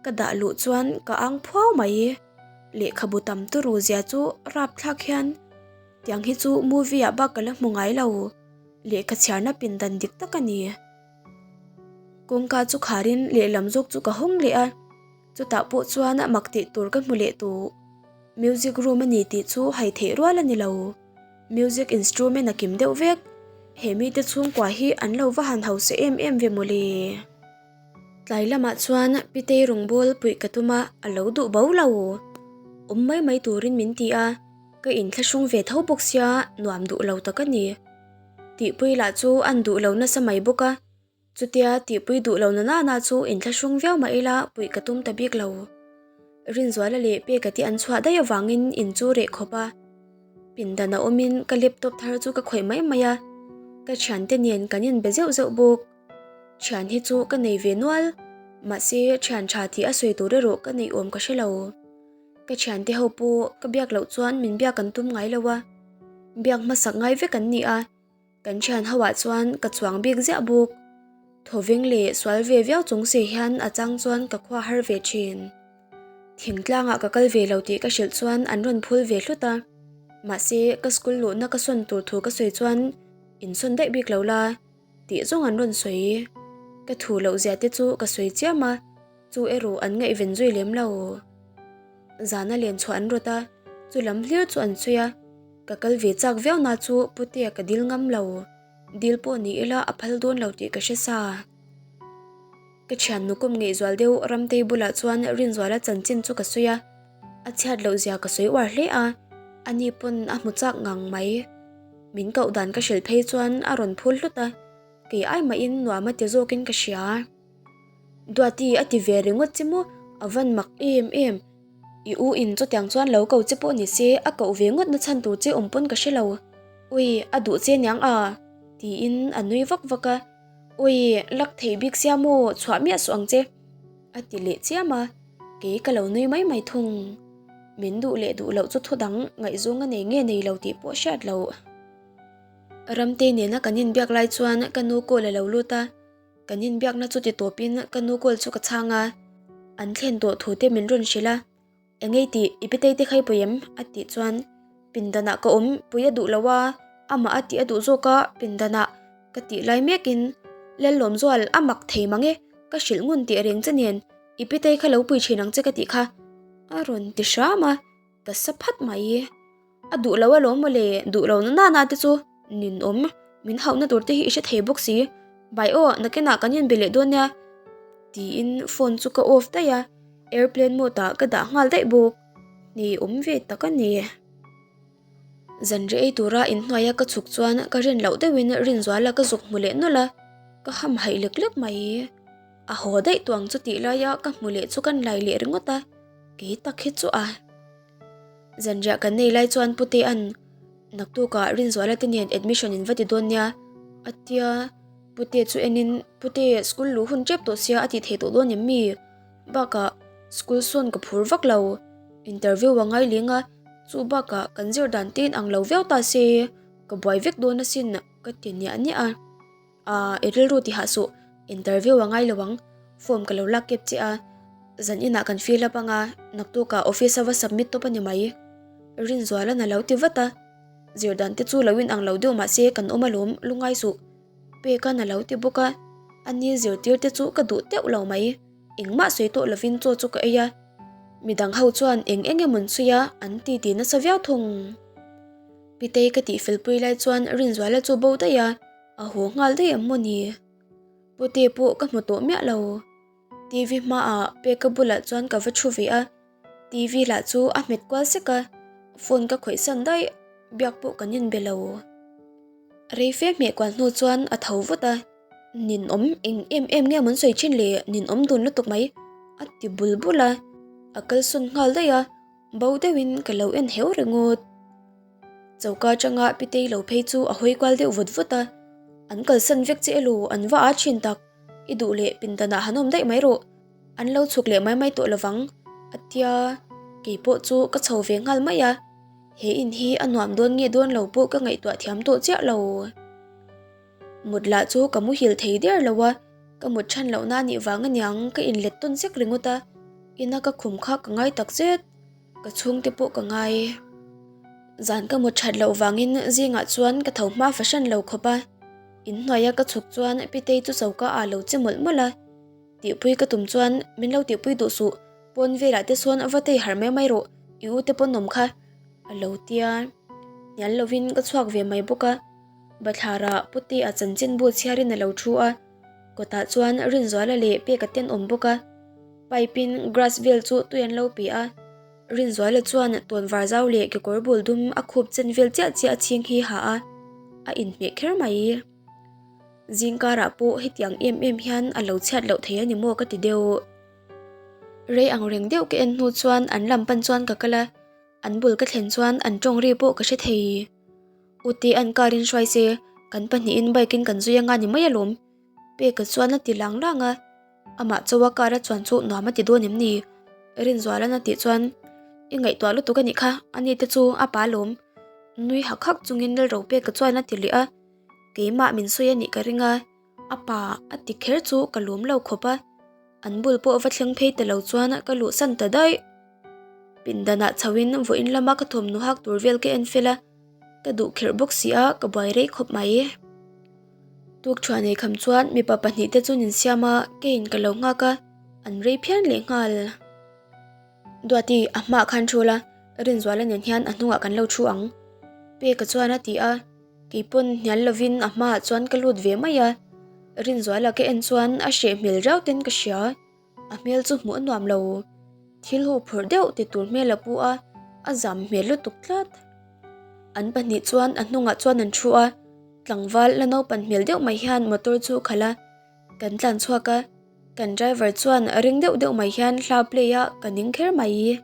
[SPEAKER 1] ka dah luh chuan ka ang phuau mai. Lehkhabu tam turu zia chu rapthlak hian tiang hi chu movie ah bak ka la hmu ngai lo, lehkha chhiarna pindan dik tak a ni. Kawngka chu kharin lehlam zawk chu ka hawng leh a. Chutah pawh chuan a mak tih tur ka hmu leh tawh. Music room a ni tih chu hai theih rual a ni lo. Music instrument a kim deuh vek. He mite chhungkua hi an lo va han hausa em em ve mawle. Tlai lamah chuan Pitei rawngbâwl puih ka tum a, a lo duh bo lo. Awm mai mai turin min ti a, ka inthlahrung ve tho bawk sia nuam duh lo tak a ni. Tihpui lah chu an duh lo nasa mai bawk a. Chutia tihpui duh lo na nana chu inthlahrung viau mah ila puih ka tum ta bik lo. Rinzuala leh Peka te an chhuah daih avangin in chu reh khawp a. Pindan a awmin ka laptop thar chu ka khawih mai mai a, ka thiante nen kan inbe zeuh zeuh bawk. Thian hi chu ka nei ve nual, mahse thian tha tih a sawi tur erawh ka neih awm ka hre lo. Ka thiante ho pawh ka biak loh chuan min biak an tum ngai lo a, biak hmasak ngai vek an ni a. Kan thian ho ah chuan ka chuang bik ziah bawk. Thawveng leh sual ve viau chung si hian a chang chuan ka khua har ve thin. Thingtlang ah ka kal ve lo tih ka hrilh chuan an rawn phul ve hlut a. Mahse ka school luhna ka sawn tur thu ka sawi chuan insawn daih bik lo la tih zawng an rawn sawi. Ka thu loh zia te chu ka sawi chiam a, chu erawh an ngaihven zui lem lo. Zana len chhuah an rawt a, chu lam hlir chu an sawi a. Ka kal ve chak viau na chu Putea ka dil ngam lo, dil pawh ni ila a phal dawn lo tih ka hre sa. Ka thiannu kawm ngeihzual deuh Ramtei bulah chuan Rinzuala chanchin chu ka sawi a, a chhiat loh zia ka sawi uar hle a, ani pawn a hmu chak ngang mai. Min koh dan ka hrilh phei chuan a rawn phul hlut a, kei ai mahin nuam a ti zawkin ka hria. Duati a ti ve ringawt che maw, a van mak em em. I u in chutiang chuan lo ko che pawh ni se, a koh ve ngawt na chhan tur che awm pawn ka hre lo. Ui, a duh che niang a? Tiin a nui vak vak a. Ui, lak thei bik sia maw, chhuah miah suh ang che. A ti leh chiam a, kei ka lo nui mai mai thung. Min duh leh duh loh chu thu dang ngaihzawng a nei nge nei lo tih pawh hriat loh. Ramtei nena kan inbiak lai chuan ka nu call a lo lut a. Kan inbiakna chu ti tawpin ka nu call chu ka chhang a, an thlen tawh thu te min rawn hrilh a, Engei tih i pitei te kha i pui em? a tih chuan pindanah ka awm pui a duh lo a, amah a tih a duh zawk a pindanah ka tih lai mekin Lallawmzual a mak thei mang e, ka hrilh ngun tih reng che nen i pitei kha lo pui thin ang che ka tih kha a rawn ti hram a, ka sa phat mai. A duh lo alawm mawle, duh lo na nana te chu nin awm, min hauhna tur te hi i hre thei bawk si, bai aw nakinah kan inbe leh dawn nia tiin phone chu ka off daih a, airplane mode ah ka dah nghal daih bawk, ni awm ve tak a ni. Zanri ei tura inhnuaia ka chhuk chuan ka rin loh deuhin Rinzuala ka zuk hmu leh nawlh a, ka hamhaih lek lek mai. A haw daih tuang chu tih laia ka hmu leh chu kan lai leh ringawt a, kei tak hi chu a. Zanriah kan nei lai chuan Putea'n naktukah Rinzuala te nen admission in va ti dawn nia a tia, Putea chu enin Pute school luh hun tep tawh sia a tih theih tawh dawn em mi? Bakah school sawn ka phur vak lo, interview a ngai ling a, chu bakah kan zir dan te in ang lo viau ta se ka buai vek dawn asin ka ti niah niah a. Aaa i rilru ti hah suh, interview a ngai lo ang, form ka lo lak kep che a, zan inah kan fill up anga naktukah office a va submit tawp a ni mai. Rinzuala'n a lo ti vat a. Zir dan te chu lo inang lo deuh mahse kan awm alawm lungai suh. Peka'n a lo ti bawk a, a ni zirtir te chu ka duh teuh lo mai. Engmah sawi tawh lovin chaw chu ka ei a, midang ho chuan eng eng emaw an sawi a, an ti ti nasa viau thung. Pitei ka tih felpui lai chuan Rinzuala chu bo daih a, a haw nghal daih em maw ni? Pute pawh ka hmu tawh miah lo. TV hmaah Peka bulah chuan ka va thu ve a, TV lah chu a hmet kual sek a, phone ka khawih san daih, biak pawh kan inbe lo. Rei fe hmeh kual hnu chuan a tho vut a, Ninawm eng em em nge mawn sawi thin le, ninawm dun lutuk mai a ti bul bul a, a kalsawn nghal daih a, bo deuhin ka lo en heu ringawt. Choka atanga Pitei lo phei chu a hawi kual deuh vut vut a, An kalsan vek che elaw an va a thin tak, i duh leh pindanah han awm daih mai rawh, an lo chhuk leh mai mai tawh lovang a tia, keipawh chu ka chho ve nghal mai a, he in hi a nuam dawn nge dawn lo pawh ka ngaihtuah thiam tawh chiah lo. Mut lah chu ka muhil thei der lo a, ka mut than lohna a nih vang aniang ka inlet tawn sek ringawt a, ina ka khum kha ka ngai takzet. Ka chhungte pawh ka ngai. Zan ka mut that loh vangin zingah chuan ka tho hma fahran lo khawp a. Inhnuaia ka chhuk chuan Pitei chu choka ah lo che mawlh mawlh a. Tihpui ka tum chuan min lo tihpui duh suh, pawn velah te sawn va tei harh mai mai rawh, i u te pawn awm kha a lo tia. Hnial lovin ka chhuak ve mai bawk a. Bathlarah Putea chanchinbu chhiarin a lo thu a. Kawtah chuan Rinzuala leh Peka te an awm bawk a, pipe in grass vel chu tui an lo pe a, Rinzuala chuan tawnvar zau leh kekawr bul dum a khup chen vel chiah chiah a chhing hi ha a, a inhmeh kher mai. Zingkarah pawh hetiang em em hian a lo chhiat loh thei a ni maw ka ti deuh. Rei ang reng deuh ka en hnu chuan an lam pan chuan ka kal a, an bul ka thlen chuan an tawng ri pawh ka hre thei. Ute an car in hruai se, kan pahnihin bike in kan zui anga ni mai alawm. Peka chuan a ti lang lang a, amah chawa car a chuan chu nuam a ti dawn em ni? Rinzualan a tih chuan, I ngaihtuah lutuk a nih kha, ani te chu a pa alawm. Nui hak hak chungin Lalro Peka chuan a ti leh a, keimah min sawi a nih ka ring a, a pa a ti kher chu ka lawm lo khawp a, an bul pawh va thleng phei ta lo chuan ka luhsan ta daih. Pindanah chhoin vawiin lama ka thawmhnaw hak tur vel ka en fel a, ka duh kherh bawk si a, ka buai rei khawp mai. Tuk thuah nei kham chuan mipa pahnihte chu nin siam a, keiin ka lo nghak a, an rei phian leh nghal. Duati, a hmaah khan thu la, Rinzuala nen hian a hnungah kan lo thu ang. Peka chuan a ti a, keipawn hnial lovin a hmaah chuan ka lut ve mai a, Rinzuala ka en chuan a hreh hmel riau ten ka hria. A hmel chu hmuh a nuam lo. Thil haw phurh deuh ti tur hmel a pu a, a zam hmel lutuk tlat. An pahnih chuan a hnungah chuan an thu a, tlangval la naupan hmel deuh mai hian motor chu a khalh a, kan tlan chhuak a, kan driver chuan ring deuh deuh mai hian hla play a ka ning kher mai.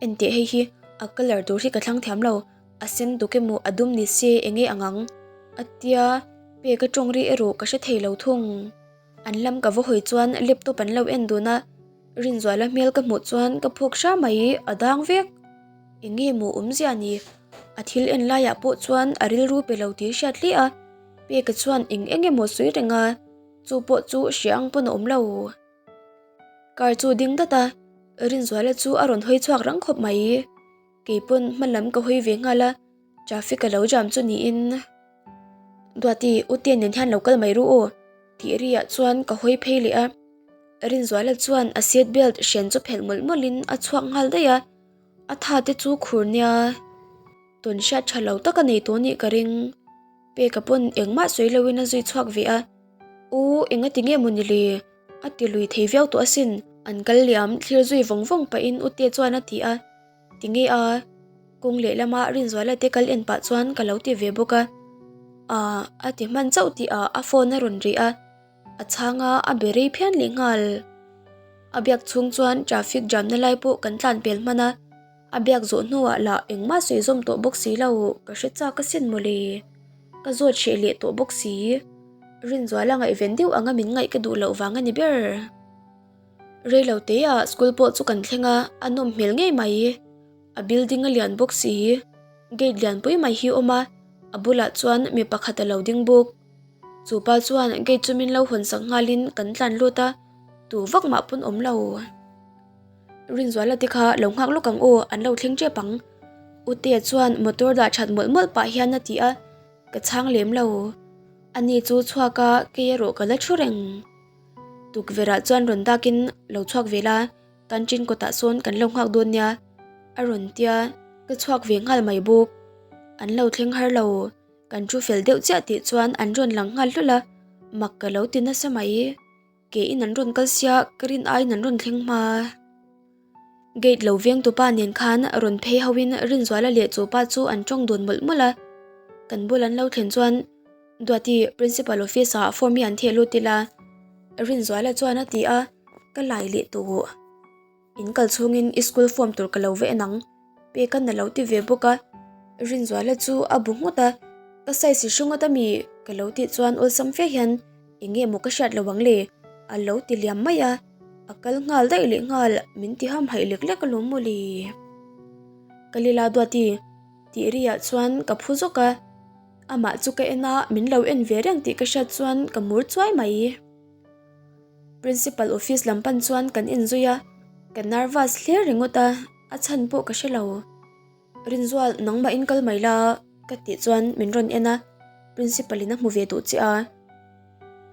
[SPEAKER 1] Enteh hei hi a colour tur hi ka thlang thiam lo, a sen duk emaw a dum ni se enge ang ang a tia pek a tawng ri erawh ka hre thei lo thung. An lam ka va hawi chuan laptop an lo en dun a, Rinzuala hmel ka hmuh chuan ka phawk hra mai, a dang vek. Eng nge maw awmzia ni? A thil en laiah pawh chuan a rilru pe lo tih hriat hle a, Peka chuan eng eng emaw sawi reng a, chu pawh chu hria ang pawn a awm lo. Car chu ding dat a, Rinzuala chu a rawn hawi chhuak rang khawp mai. Kei pawn hma lam ka hawi ve nghal a, traffic a lo jam chu niin. Duati, U Tian nen hian lo kal mai ru aw tih riah chuan ka hawi phei leh a. Rinzuala chuan a seat belt hren chu phelh mawlh mawlhin a chhuak nghal daih a, a tha te chu khur nia. Tawn hriat tha lo tak a nei tawh nih ka ring. Peka pawn engmah sawi loin a zui chhuak ve a, U, engati nge maw ni le? A ti lui thei viau tawh asin. An kal liam thlir zui vawng vawng pahin U Tia chuan a ti a. Ti nge a? Kawng lehlama Rinzuala te kal en pah chuan ka lo ti ve bawk a. Aa, a ti hman chauh tih ah a phone a rawn ri a. A chhang a, a be rei phian leh nghal. A biak chhung chuan traffic jam na lai pawh kan tlan pel hman a. A biak zawh hnuah lah engmah sawi zawm tawh bawk si lo, ka hre chak asin mawle. Ka zawt hreh leh tawh bawk si. Rinzuala ngaihven deuh anga min ngaih ka duh loh vang a ni ber. Reilo teah school pawh chu kan thleng a, a nawm hmel ngei mai. A building a lian bawk si. Gate lianpui mai hi a awm a, a bulah chuan mi pakhat a lo ding bawk. Chu pa chuan gate chu min lo hawn sak nghalin kan tlan lut a, tu vak mah pawn awm lo. Rinzuala te kha lo nghak lawk ang aw, an lo thleng tep ang. Utea chuan motor dah that mawlh mawlh pah hian a ti a, ka chhang lem lo. Ani chu chhuak a, kei erawh ka la thu reng. Tukverh ah chuan rawn dakin lo chhuak ve la, canteen kawtah sawn kan lo nghak dawn nia a rawn tia, ka chhuak ve nghal mai bawk. An lo thleng har lo, kan thu fel deuh chiah tih chuan an rawn lang nghal hlawlh a, mak ka lo ti nasa mai. Ke in an rawn kal sia ka rin aiin an rawn thleng hma. Gate lo veng tupa nen khan rawn phei ho in Rinzuala leh chupa chu an tawng dun mawlh mawlh a. Kan bul an lo thlen chuan Duati Principal office ah form hi an theh lut ila Rinzuala chuan a ti a, ka lai leh tawh. In kal chhungin i school form tur ka lo va en ang, Peka'n a lo ti ve bawk a. Rinzuala chu a bu nghut a, Ka size i hre ngawt ami? ka lo tih chuan awlsam fe hian Eng nge maw ka hriat lo ang le? a lo ti liam mai a, a kal nghal daih leh nghal min ti hamhaih lek lek alawm mawle. Ka lila Duati tih riah chuan ka phu zawk a, amah chu ka en a, min lo en ve reng tih ka hriat chuan ka mur chuai mai. Principal office lam pan chuan kan inzui a, ka nervous hle ringawt a, a chhan pawh ka hre lo. Rinzual, nangmah in kal mai la ka tih chuan min rawn en a, principal in a hmu ve duh che a,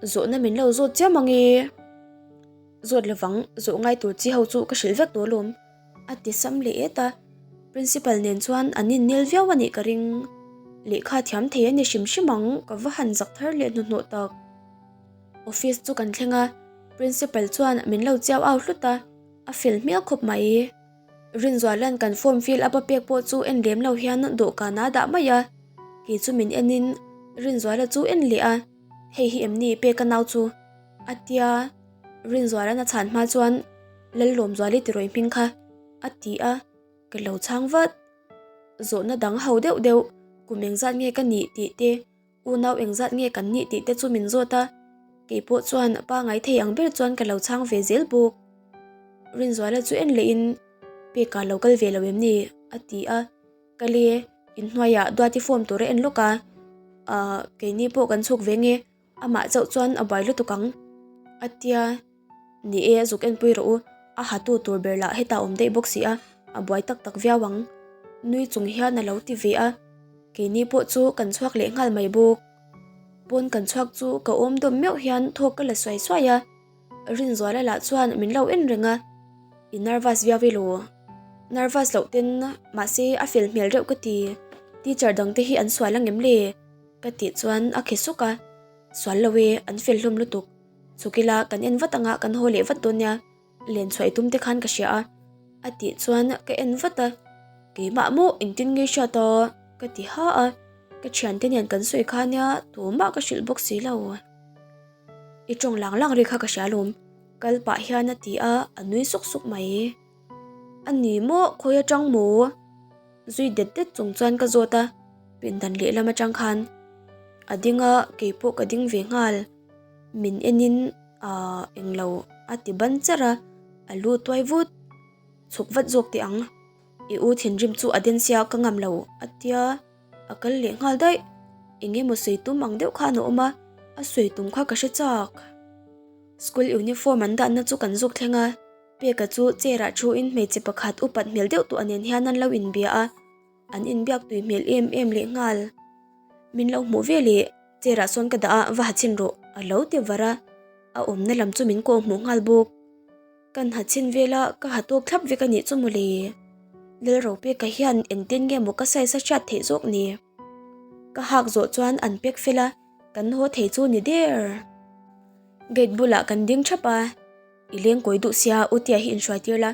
[SPEAKER 1] zawhna min lo zawt chiam ang e. Zawt lovang, zawh ngai tur chi ho chu ka hrilh vek tawh alawm, a ti sam leh et a, principal nen chuan an innel viau a nih ka ring. Lehkha thiam thei a ni hrim hrim ang, ka va han zak thar leh hnuhnawh tak. Office chu kan thleng a, principal chuan min lo chiau au hlut a, a fel hmel khawp mai. Rinzuala'n kan form fill up a pek pawh chu en lem lo hian dawhkan a dah mai a, kei chu min en in Rinzuala chu en leh a, hei hi em ni pek a nau chu? a tia, Rinzuala'n a chhan hma chuan Lallawmzuali tirawih hming kha a ti a, ka lo chhang vat. Zawhna dang ho deuh deuh kum engzat nge ka nih tih te Unau engzat nge kan nih tih te chu min zawt a, kei pawh chuan pa ngai thei ang ber chuan ka lo chhang ve zel bawk. Rinzuala chu en leh in, Peka lo kal ve lo em ni? a ti a, Kale, inhnuaiah Duati form tur a en lawk a, ahh keini pawh kan chhuk ve nge, amah chauh chuan a buai lutuk ang, a tia. Ni e, zuk enpui rawh u, a hatu tur ber lah hetah awm daih bawk si a, a buai tak tak viau ang. Nui chung hian a lo ti ve a, keini pawh chu kan chhuak leh nghal mai bawk. Pawn kan chhuak chu ka awm dawm meuh hian thawk ka la suai suai a, Rinzuala lah chuan min lo en reng a, I nervous viau i lo. Nervous loh ten mahse a fel hmel reuh ka ti, teacher dang te hi an sual angem le? Ka tih chuan a khi suk a, Sual lo e, an fel hlawm lutuk. Chhuk ila kan en vat anga kan haw leh vat dawn nia, len chhuah i tum te khan ka hria a, a tih chuan ka en vat a, keimah maw engtin nge hriat a ka ti ha a, ka thiante nen kan sawi kha nia tumah ka hrilh bawk si lo. I tawng lang lang ri kha ka hria alawm, kal pah hian a ti a, a nui suk suk mai. A ni maw khawi atang maw? Zui det det chung chuan ka zawt a, pindan lehlam atang khan a ding a, keipawh ka ding ve nghal. Min enin aah englo a ti ban cher a, a lu tuai vut. Chhuk vat zawk teh ang, i u thinrim chu a den sia ka ngam lo a tia, a kal leh nghal daih. Eng emaw sawi tum ang deuh khan a awm a, a sawi tum kha ka hre chak. School uniform an dahna chu kan zuk thleng a, Peka chu chair ah thu in hmeichhe pakhat upat hmel deuh tawh nen hian an lo inbia a, an inbiak tui hmel em em leh nghal. Min lo hmuh ve leh. Chair ah sawn ka dah a, va ha chhin rawh, a lo ti var a, a awmna lam chu min kawh hmuh nghal bawk. Kan ha chhin vel a, ka ha tawk thlap vek a nih chu mawle. Lalropeka hian engtin nge maw ka size a hriat theih zawk ni? Ka hak zawh chuan an pack fel a, kan haw thei chu ni der. Gate bulah kan ding thap a, I leng kawi duh sia, U Tia hi inhruai tir la,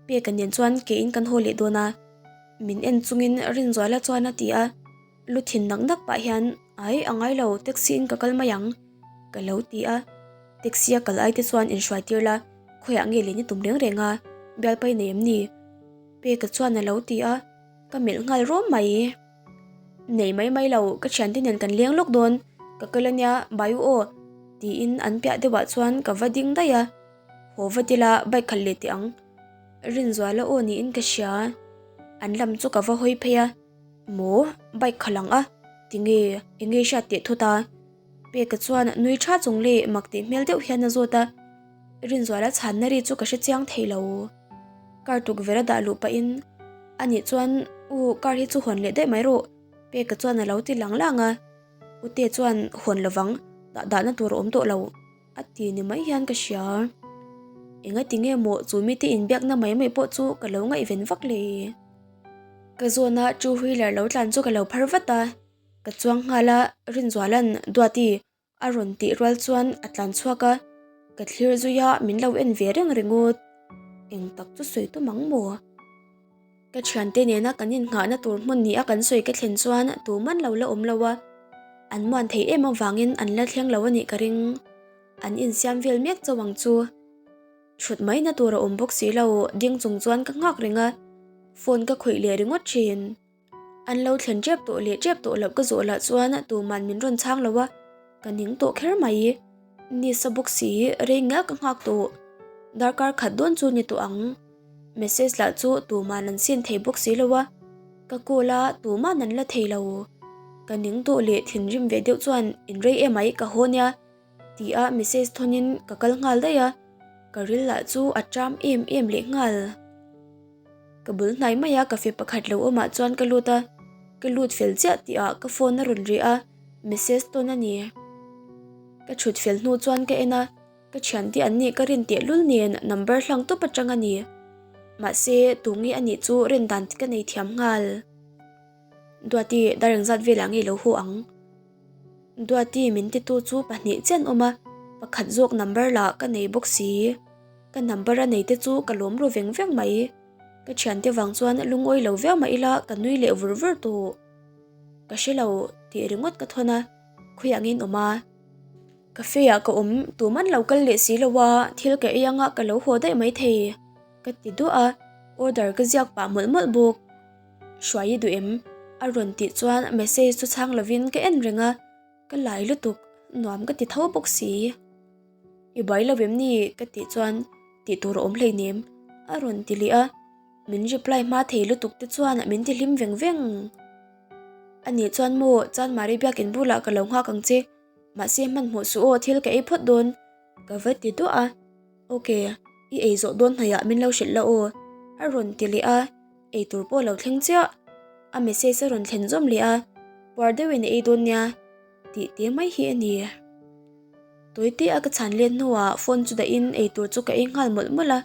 [SPEAKER 1] Peka nen chuan keiin kan haw leh dawn a, min en chungin Rinzuala chuan a ti a. Lu thin nak nak pah hian ai a ngai lo taxi in ka kal mai ang ka lo ti a, taxi a kal ai te chuan inhruai tir la khawiah nge len i tum reng reng a bialpai nei em ni? Peka chuan a lo ti a, ka melh nghal rawm mai. Nei mai mai lo ka thiante nen kan leng lawk dawn ka kal ania bai u aw tiin an piah deuhah chuan ka va ding daih a, haw va tila bike khalh leh teh ang Rinzuala aw niin ka hria an lam chu ka va hawi phei a. Maw? Bike kha lang a, tinge enge hriat teh thut a? Peka chuan nui tha chung leh mak tih hmel deuh hian a zawt a, Rinzuala chhanna ri chu ka hre chiang thei lo. Car tukverh a dah luh pahin anih chuan U, car hi chu hawn leh daih mai rawh, Peka chuan a lo ti lang lang a. Ute chuan hawn lovang, dah dahna tur a awm tawh lo, a ti ni mai hian ka hria. Engati nge maw chu mite inbiakna mai mai pawh chu ka lo ngaihven vak le? Ka zawna two wheeler lo tlan chu ka lo phar vat a, ka chuang nghal a, Rinzuala'n, Duati, A rawn tih rual chuan a tlan chhuak a, ka thlir zui a min lo en ve reng ringawt. Eng tak chu sawi tum ang maw? Ka thiante nena kan innghahna tur hmun ni a kan sawi ka thlen chuan tuman lo la awm lo a, an muan thei em avangin an la thleng lo a nih ka ring. An insiam vel mek chauh ang chu. Thut maina tur a awm bawk si lo, ding chung chuan ka nghak reng a, phone ka khawih leh ringawt thin. An lo thlen tep tawh leh tep tawh loh ka zawh lah chuan tuman min rawn chhang lo a, ka ning tawh kher mai. Nisa bawk si rei ngial ka nghak tawh. Darkar khat dawn chu ni tawh ang. Message lah chu tuman an sin thei bawk si lo a, ka call a tuman an la thei lo. Ka ning tawh leh thinrim ve deuh chuan inrei emai ka haw nia ti a message thawnin ka kal nghal daih a, ka ril lah chu a ṭam em em leh nghal. Ka bul hnai mai a cafe pakhat lo awmah chuan ka lut a, ka lut fel chiah tih ah ka phone a rawn ri a, message tawn a ni. Ka thut fel hnu chuan ka en a, ka thiante an nih ka rin teh lul nen number hlang tawp atang a ni. Mahse tunge a nih chu rin dan ka nei thiam nghal. Duati dar engzat velah nge lo haw ang? Duati min titu chu pahnih chiah an awm a, pakhat zawk number lah ka nei bawk si. Ka number a nei te chu ka lawm ru veng veng mai. Ka thiante vang chuan lungawi lo viau mah ila ka nui leh vur vur tawh. Ka hre lo tih ringawt ka thawn a, khawiah nge in awm a? Cafe ah ka awm, tuman lo kal leh si lo a, thil ka ei anga ka lo haw daih maithei ka ti duah a, order ka ziak pah mawlh mawlh bawk. Hruai i duh em? A rawn tih chuan message chu chhang lovin ka en reng a, ka lai lutuk, nuam ka ti tho bawk si. I buai lo em ni? Ka tih chuan tih tur a awm hleinem a rawn ti leh a, min reply hma thei lutuk te chuan min ti hlim veng veng. Anih chuan maw Chanmari biakin bulah ka lo nghak ang che, mahse hmanhmawh suh aw thil ka ei phawt dawn ka va ti duah a, Ok, i ei zawh dawn hnaihah min lo hrilh la aw a rawn ti leh a. Eitur pawh lo thleng chiah. A message a rawn thlen zawm leh a, puar deuhin a ei dawn nia tih te mai hi a ni. Tawi te a ka chhan let hnuah phone chu dahin eitur chu ka ei nghal mawlh mawlh a,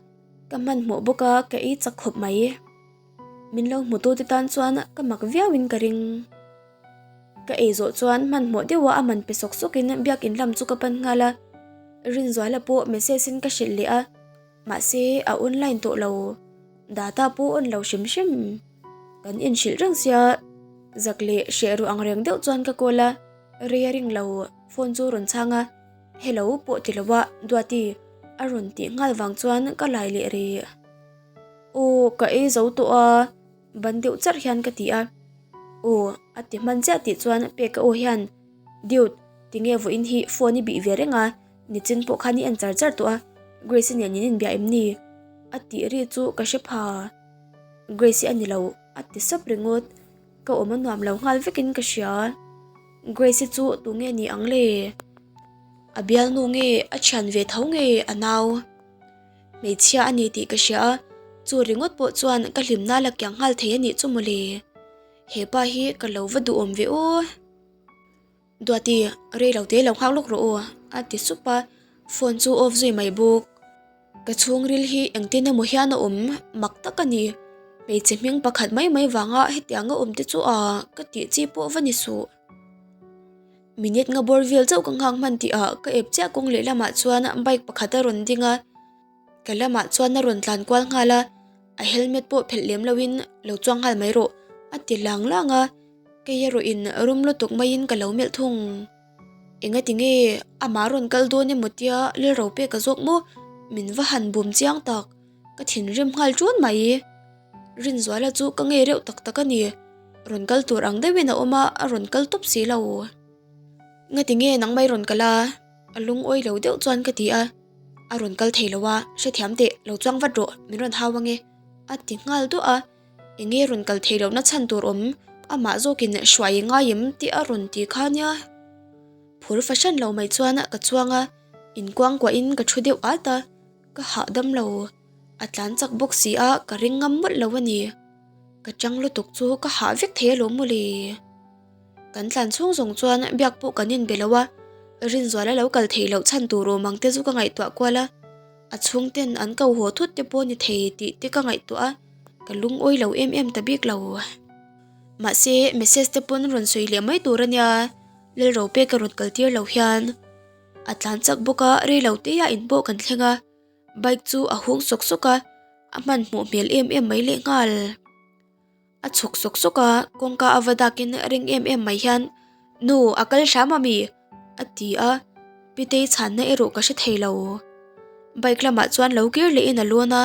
[SPEAKER 1] ka hmanhmawh bawk a ka ei chak khawp mai. Min lo hmutu te tan chuan ka mak viauin ka ring. Ka ei zawh chuan hmanhmawh deuha a man pe sawk sawkin biakin lam chu ka pan nghal a, Rinzuala pawh message in ka hrilh leh a. Mahse a online tawh lo, data pawh on lo hrim hrim. Kan inhrilh reng sia, zak leh hreh ruh ang reng deuh chuan ka call a, rei a ring lo, phone chu rawn chhang a, hello pawh ti lo a, Duati a rawn tih nghal vang chuan ka lai leh rih. Aw ka ei zo tawh a, ban deuh charh hian ka ti a, aw a ti hman chiah tih chuan pek a aw hian Dude tinge vawiin hi phone i bih ve reng a, Nichin pawh khan i en char char tawh a, Grace-i nen in inbiah em ni? A tih ri chu ka hre pha. Grace-i a ni lo, a ti sap ringawt. Ka awm a nuam lo nghal vekin ka hria. Grace-i chu tu nge ni ang le? A bialnu nge, a thian ve tho nge a nau? Hmeichhia a ni tih ka hria a, chu ringawt pawh chuan ka hlimna la kiang nghal thei a nih chu mawle. He pa hi ka lo va duhawm ve aw. Duati, rei lo te lo nghak lawk rawh aw, a ti sup a, phone chu off zui mai bawk. Ka chhungril hi engtin emaw hian a awm mak tak a ni. Hmeichhe hming pakhat mai mai vanga hetianga awm te chu a ka tih chi pawh va ni suh. Minute nga bawr vel chauh ka nghak hman tihah ka ep chiah kawng lehlamah chuan bike pakhat a rawn ding a, ka lamah chuan a rawn tlan kual nghal a, a helmet pawh phelh lem loin lo chuang nghal mai rawh a ti lang lang a. Kei erawh in rum lutuk maiin ka lo melh thung. Enga tinge amah rawn kal dawn emaw tia Lilro pek a zawk maw? Min va han bum chiang tak. Ka thinrim nghal ṭun mai. Rinzuala chu ka ngei reuh tak tak a ni. Rawn kal tur ang deuhin a awm a, a rawn kal tawp si lo. Nga tinge nangmah i rawn kal a? A lungawi lo deuh chuan ka ti a. A rawn kal thei lo a, hrethiam teh, lo chuang vat rawh, min rawn hau ange. A ti nghal duah a. Enge rawn kal thei lohna chhan tur awm, amah zawkin hruai i ngai em tih a rawn ti kha nia. Phur fahran lo mai chuan ka chuang a, inkuangkuahin ka thu deuh at a, ka hahdam lo. A tlan chak bawk si a, ka ring ngam mawlh lo a ni. Ka chang lutuk chu ka hah vek thei alawm mawle. Kan tlan chhung zawng chuan biak pawh kan inbe lo a, Rinzuala lo kal thei loh chhan tur awm ang te chu ka ngaihtuah kual a, a chhungten an ko haw thut te pawh ni thei tih te ka ngaihtuah a, ka lungawi lo em em ta bik lo. Mahse message te pawn rawn sawi leh mai tur a nia, Lalropeka rawn kal tir lo hian a tlan chak bawk a, rei lo te ah in pawh kan thleng a. Bike chu a hung sawk sawk a, a hmanhmawh hmel em em mai leh nghal. A chhuk sawk sawk a, kawngka a va dakin ring em em mai hian, Nu, a kal hram a mi? a ti a, Pitei chhanna erawh ka hre thei lo. Bike lamah chuan lo kir lehin a lawn a,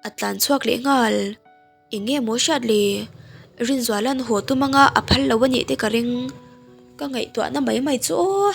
[SPEAKER 1] a tlan chhuak leh nghal. Eng nge maw hriat le? Rinzuala'n haw tum anga a phal lo a nih te ka ring. Ka ngaihtuahna mai mai chu aw.